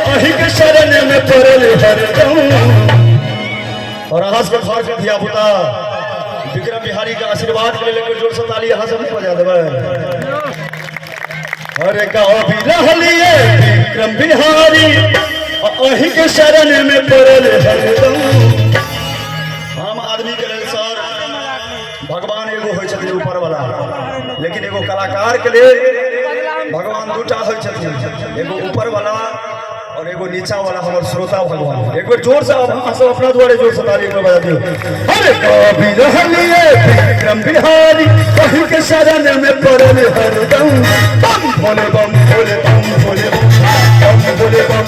अही के शरण में पड़ल हरदम। और अहाँ सबके घर के धिया पुता विक्रम बिहारी के आशीर्वाद के लेल एक बेर जोर से ताली अहाँ सब नहि बजा देबै। अरे गाबी रहलिए विक्रम बिहारी, अही के शरण में पड़ल हरदम। आम आदमी के लेल सर भगवान एगो होइ छथिन ऊपर वाला, लेकिन एगो कलाकार के लेल भगवान दूटा होइ छथिन, एगो ऊपर वाला और एगो नीचा वाला हमर श्रोता भगवान। एक बेर जोर से अहाँ सब अपना दुआरे जोर से ताली एक बेर बजा दियौ। अरे कभी रहलिए विक्रम बिहारी, कहीं के शरण में पड़ल हरदम। बम भोले बम भोले बम भोले बम, बम भोले बम।